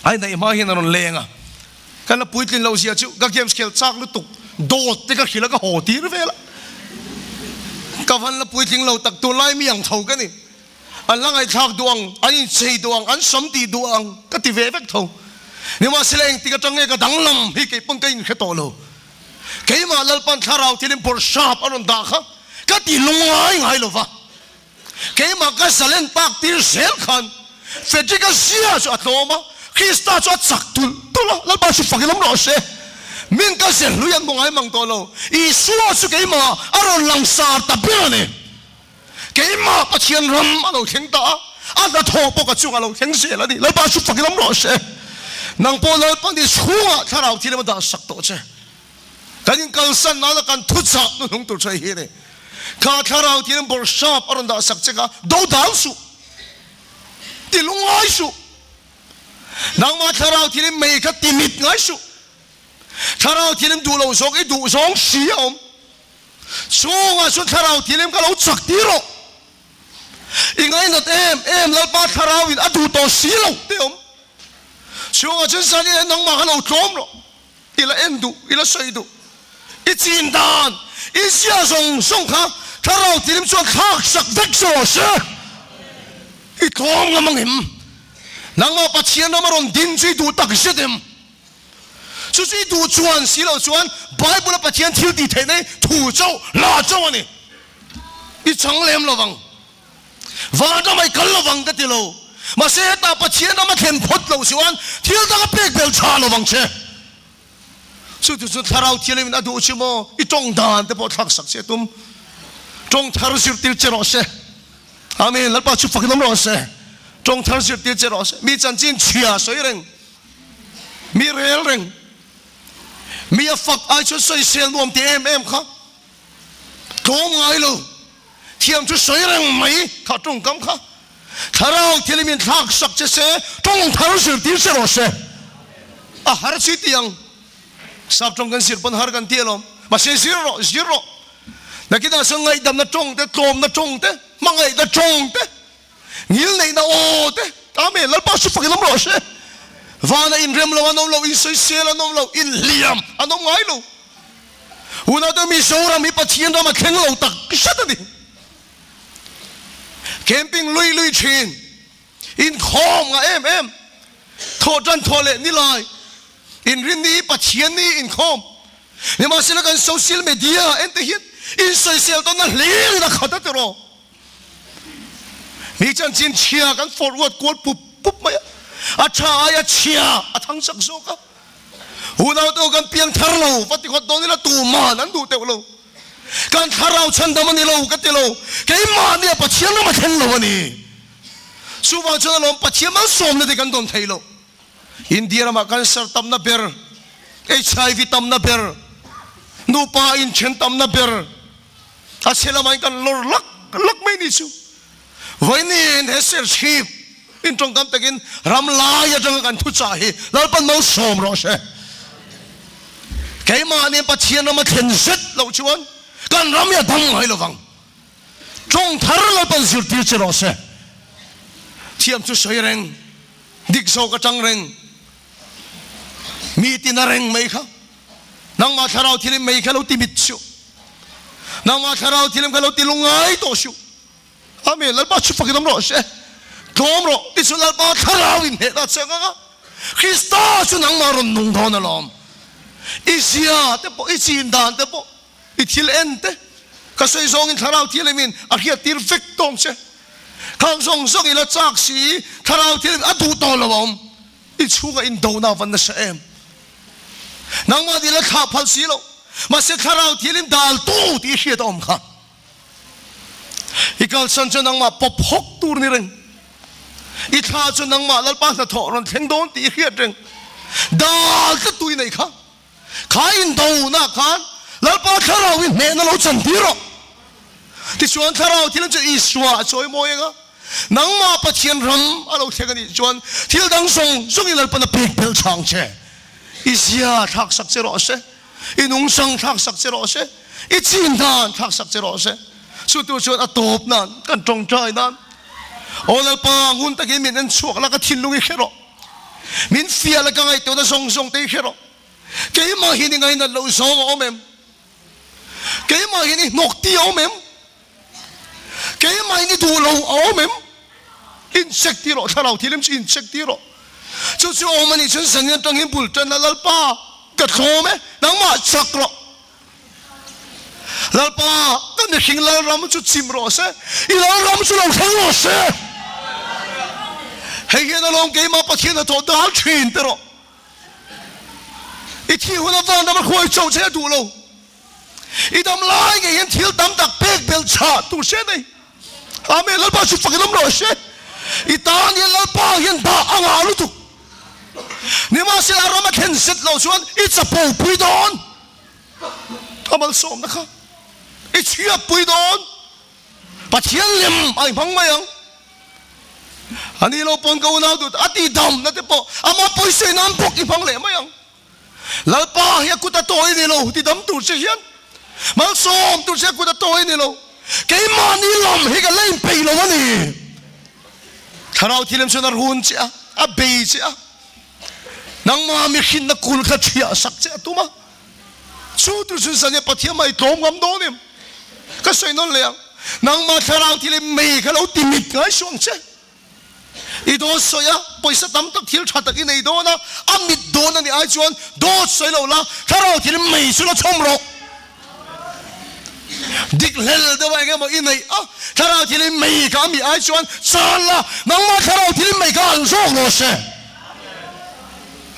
A inneih hma hian a rawn leng a, ka la puitlin loh zia chu ka games khel chak lutuk dawt te ka hrilh a ka haw tir vel a, ka van la puitling lo tak tunlai mi ang tho ka ni, an la ngaihthlak duh ang, an inchei duh ang, an sam tih duh ang ka ti ve vek tho. Nimahsela engtik atang nge ka danglam hi kei pawn ka inhre tawh lo. Keimah Lalpan thlarau thilin bawrhsap a rawn dah kha ka ti lungngai ngai lo va. Keimah ka zalen tak tir zel khan Frederick-a zia chu a tlawm a, Krista chu a chak tulh tulh a, Lalpa chu fak in awm rawh se. Min ka ze hlui an hmu ngai mang tawh lo, Isua chu keimah a rawn langsar ta ber a ni. Keimah Pathian ram a lo thleng ta a, a hnathawh pawh ka chungah a lo thleng zel a ni. Lalpa chu fak in awm rawh se. Nang pawh Lalpa ni chhungah thlarau thil emaw dah sak tawh che. Kan inkalsan nana kan thuchah hnuhnung tur chu hei hi a ni. Kha thlarau thian bawrhsap a rawn dah sak che kha do dal suh, ti lungngai suh. Nangmah thlarau thianin mei kha ti mit ngai suh. Thlarau thianin duh lo zawng i duh zawng si a awm. Chungah chuan thlarau thianin ka lo chak tir rawh. I ngainat em em Lalpa thlarauin a duh tawh si lo te awm. Chungah chuan zanin hian nangmah kha lo tlawm rawh. I la en duh, i la sawi duh, i chin dan, i zia zawng zawng kha thlarau tilim chuan thlak sak vek che rawh se. I tlawm ngam ang em? Nangmah Pathian ram a rawn din chu i duh tak zet em? Chu chu i duh chuan si lo chuan Bible a Pathian thil tih theihna hi thu chauh, hla chauh a ni. I chang lem lo vang. Vanram ah i kal lovang ka ti lo. Mahse hetah Pathian ram a thlen phawt loh chuan thil dang a pek bel tha lovang che. Chu chu chu Thlarau Thianghlim in a duh chu maw i tawng dan te pawh thlak sak che tum. Tawng thar zirtir che rawh se. Amen. Lalpa chu fakin awm rawh se. Tawng thar zirtir che rawh se. Mi chanchin chhia sawi reng. Mi rel reng. Mi a fak ai chuan sawisel nuam ti em em kha. Tlawm ngai lo. Thiam chu sawi reng mai kha tawngkam kha Thlarau thil in thlak sak che se tawng thar zirtir che rawh se. A har chi ti ang. Sap tawng kan zir pawn har kan ti alawm. Mahse zir rawh, zir rawh. Nakinah chuan ngaihdamna tawng te, tlawmna tawng te, hmangaihna tawng te, ngilneihna aw te, Amen, Lalpa chu fakin awm rawh se. Vana inrem lo an awm lo, insawisel an awm lo, inhliam an awm ngai lo. Unaute Mizoram hi Pathian ram a thleng lo tak zet a ni. Camping lui lui thin, inkhawm ngah em em, thawh tan thawh leh ni lai, inrinni hi Pathian ni inkhawm. Nimahsela kan social media en te hian insawisel tawnna hlir in a khat a tiraw. Mi chanchin chhia kan forward kual pup pup mai a. A tha aia chhia a thang chak zawk a. Unaute u kan piang thar lo va ti ngawt dawn ila tuman an duh teuh lo. Kan thlarau chhandam a ni lo ka ti lo. Keimahnia Pathian ram a thleng lo a ni. Chuvang chuan alawm Pathian malsawmna te kan dawn thei lo. India ramah cancer tamna ber, HIV tamna ber, nupa inthen tamna ber, a chhe lamah in kan lawr lak lak mai ni chu. Vawiin he Serchhip in tawngkam takin ram lai atanga kan thuchah hi Lalpan malsawm rawh se. Keimahni Pathian rama thlen zet loh chuan kan ram hi a dam ngai lovang. Tawng thar Lalpan zirtir che rawh se. Thiam chu sawi reng, dik zawk atang reng, mi tina reng mai kha. Nangmah thlarau thilim mei kha lo ti mit suh. Nangmah thlarau thilim kha lo ti lungngai tawh suh. Amen. Lalpa chu fakin awm rawh se. Tlawm rawh. Tichuan Lalpa thlarau in hneh ta chiang ang a. Krista chu nangmah rawn nung dawn alawm. I zia te pawh, i chin dan te pawh, i thil en te, ka sawi zawngin thlarau thilim in a hriat tir vek tawng che. Khang zawng zawng i la chak si, thlarau thilim a duh tawh lo a awm. I chhungah indona a va nasa em? Nangmah nih la thlah phal si lo, mahse thlarau thilim daltu tih i hriat a awm kha. I kalsan chu nangmah pawp hawk tur ni reng. I thla chu nangmah Lalpa hnathawh rawn thleng dawn tih i hriat reng. Dal tlattu i neih kha. Kha indona khan Lalpa thlarau i hnehna lo chan tir rawh. Tichuan thlarau thil chu Isua a chawi mawi ang a, nangmah Pathian ram a lo thleng a nih chuan thil dang zawng zawngin Lalpan a pek belh chang che. I zia thlaksak che rawh se, i nungchang thlaksak che rawh se, i chin dan thlaksak che rawh se. Chu tur chuan a tawp nan kan tawngtai nan, Aw Lalpa, ngun takin min en chhuak la, ka thinlung i hre rawh. Min fiah la, ka ngaihtuahna zawng zawng te i hre rawh. Keimah hian i ngainat loh zawng a awm em? Keimah hian i hnawk ti a awm em? Keimah hian i duh lo a awm em? In check ti rawh, thlarau thilim chu in check ti rawh. Chu chu awm a nih chuan zan atang hian bul tan la, Lalpa ka thlawm e, nangmah chak rawh. Lalpa ka mihring lalram chu chim rawh se, i lalram chu lo thleng rawh se. Hei hian alawm keimah Pathian hnathawh dal thin te rawh. I thih hun avang dam a khuai chauh che a duh lo. I dam lai ngei hian thil tam tak pek belh chah tur se nei. Amen. Lalpa chu fakin awm rawh se. I tan hian Lalpa hian dah a ngah lutuk. Nimahsela ram a thlen zet lo chuan i chapo pui dawn. A malsawmna kha i chhiat pui dawn. Pathian lem a i hmang mai ang. A ni lo pawn ka unau dut a ti dam na te pawh ama pawisa in an bawk i hmang leh mai ang. Lalpa hi a kut a tawi ni lo ti dam tur che hian malsawm tur che a kut a tawi ni lo. Keimahni lam hi ka la inpeih lo a ni. Thlarau thilem chuan a run che a, a bei che a, nangmah mihrinna kul kha thiah sak che a tum a. Chu tur chu zan e Pathian mah i tlawm ngam dawn em? Ka sawi nawn leh ang, nangmah thlarau thil i mei kha lo ti mit ngai suh ang che. I dawt sawi a, pawisa tam tak thil tha tak i nei dawn a, a mit dawn a nih ai chuan dawt sawi lo la, thlarau thil i mei chu la chhawm rawh. Dik hlel deuh a eng emaw i neih a, thlarau thil i mei kha a mi ai chuan chan la, nangmah thlarau thil i mei kha alh zawk rawh se.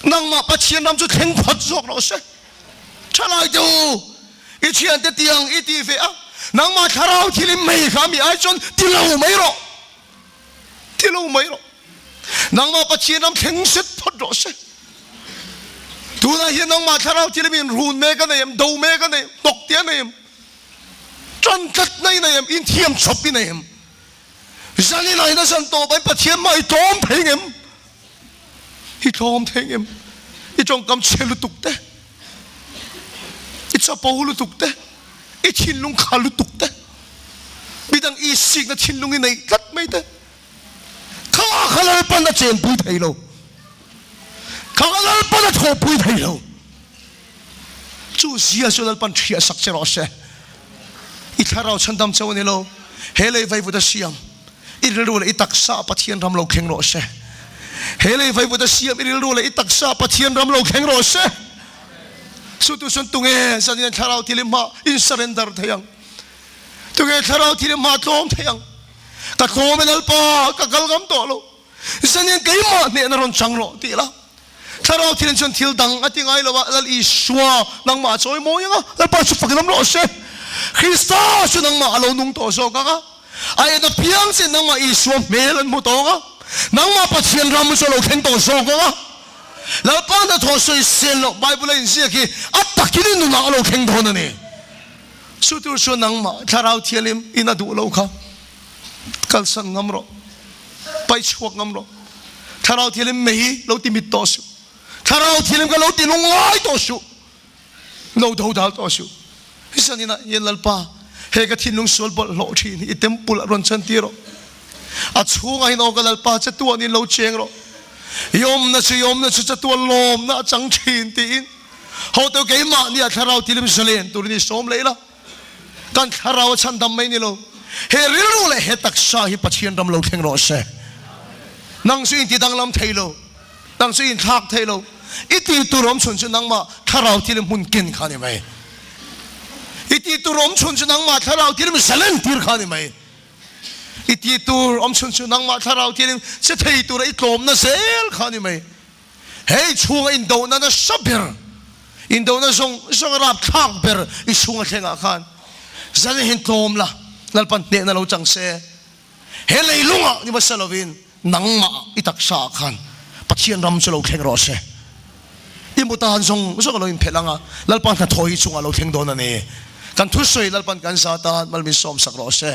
Nangmah Pathian ram chu thleng phawt zawk rawh se. Thalai te u, i thiante tiang i ti ve a, nangmah thlarau thil i mei kha mi ai chuan ti lo mai rawh. Ti lo mai rawh. Nangmah Pathian ram thleng set phawt rawh se. Tunah hian nangmah thlarau thil i min run mek a nei em, do mek a nei em, hnawk te a nei em, tan tlatna i nei em, inthiam chawp i nei em? Zan inah hian a zan tawp ain Pathian mah i tlawm thei ngem? I tlawm thei ngem? I tawngkam chhe lutuk te, i chapo lutuk te, i thinlung kha lutuk te, midang i sikna thinlung i neih tlat mai te, kha kha Lalpan a chenpui thei lo, kha kha Lalpan a thawhpui thei lo. Chu zia chu Lalpan thiah sak che rawh se. I thlarau chhandam chauh a ni lo, he lei vaivut a siam i rilru leh i taksa Pathian ram lo thleng rawh se. He lei vaivut a siam i rilru leh i taksa Pathian ram lo thleng rawh se. Chu tu chuan tunge zanin thlarau thil i hma in surrender thei ang? Tunge thlarau thil i hma tlawm thei ang? Ka tlawm e Lalpa, ka kal ngam tawh lo. Zanin keimah hnehna rawn chang rawh ti la. Thlarau thilin chuan thil dang a ti ngai lo a, Lal Isua nangmah a chawi mawi ang a, Lalpa chu fakin awm rawh se. Krista chu nangmah a lo nung tawh zawk ang a, a en apiang che nangmah Isua hmel an hmu tawh ang a, nangmah Pathian ram chu a lo thleng tawh zawk ang a. Lalpa hnathawh sawisel loh Bible a inziak hi a takin i nunah a lo thleng dawn a ni. Chu tur chuan nangmah Thlarau Thianghlim in a duh lo kha kalsan ngam rawh, paih chhuak ngam rawh. Thlarau Thianghlim mei lo ti mit tawh suh. Thlarau Thianghlim kha lo ti lungngai tawh suh. Lo dodal tawh suh. Zaninah hian Lalpa, he ka thinlung sual bawlhhlawh thin hi i temple ah rawn chantir rawh. A chhungah hian aw ka Lalpa chatuanin lo cheng rawh. I awmna chu i awmna chu chatuan lawmna a chang thin tiin hotu keimahni ah Thlarau Thianghlim zalen turin i sawm leh ila. Kan thlarau a chhandam mai ni lo. He rilru leh he taksa hi Pathian ram lo thleng rawh se. Nang chu inti danglam thei lo, nang chu inthlak thei lo. I ti tur awm chhun chu nangmah thlarau thil hmun ken kha ni mai. I ti tur awm chhun chu nangmah thlarau thil zalen tir kha ni mai. I ti tur awm chhun chu nangmah thlarau thil che thei tura i tlawmna zel kha ni mai. Hei chhunga indohna nasa ber, indohna zawng zawng a rapthlak ber i chhunga thlengah khan zan hian tlawm la, Lalpan hnehna lo chang se. He leilungah ni hmasa lovin nangmah i taksaah khan Pathian ram chu lo thleng rawh se. I mu tan zawng zawng a lo inphelh ang a, Lalpa hnathawh hi chungah a lo thleng dawn a ni. Kan thusawi Lalpan kan za tan malmin sawmsak rawh se.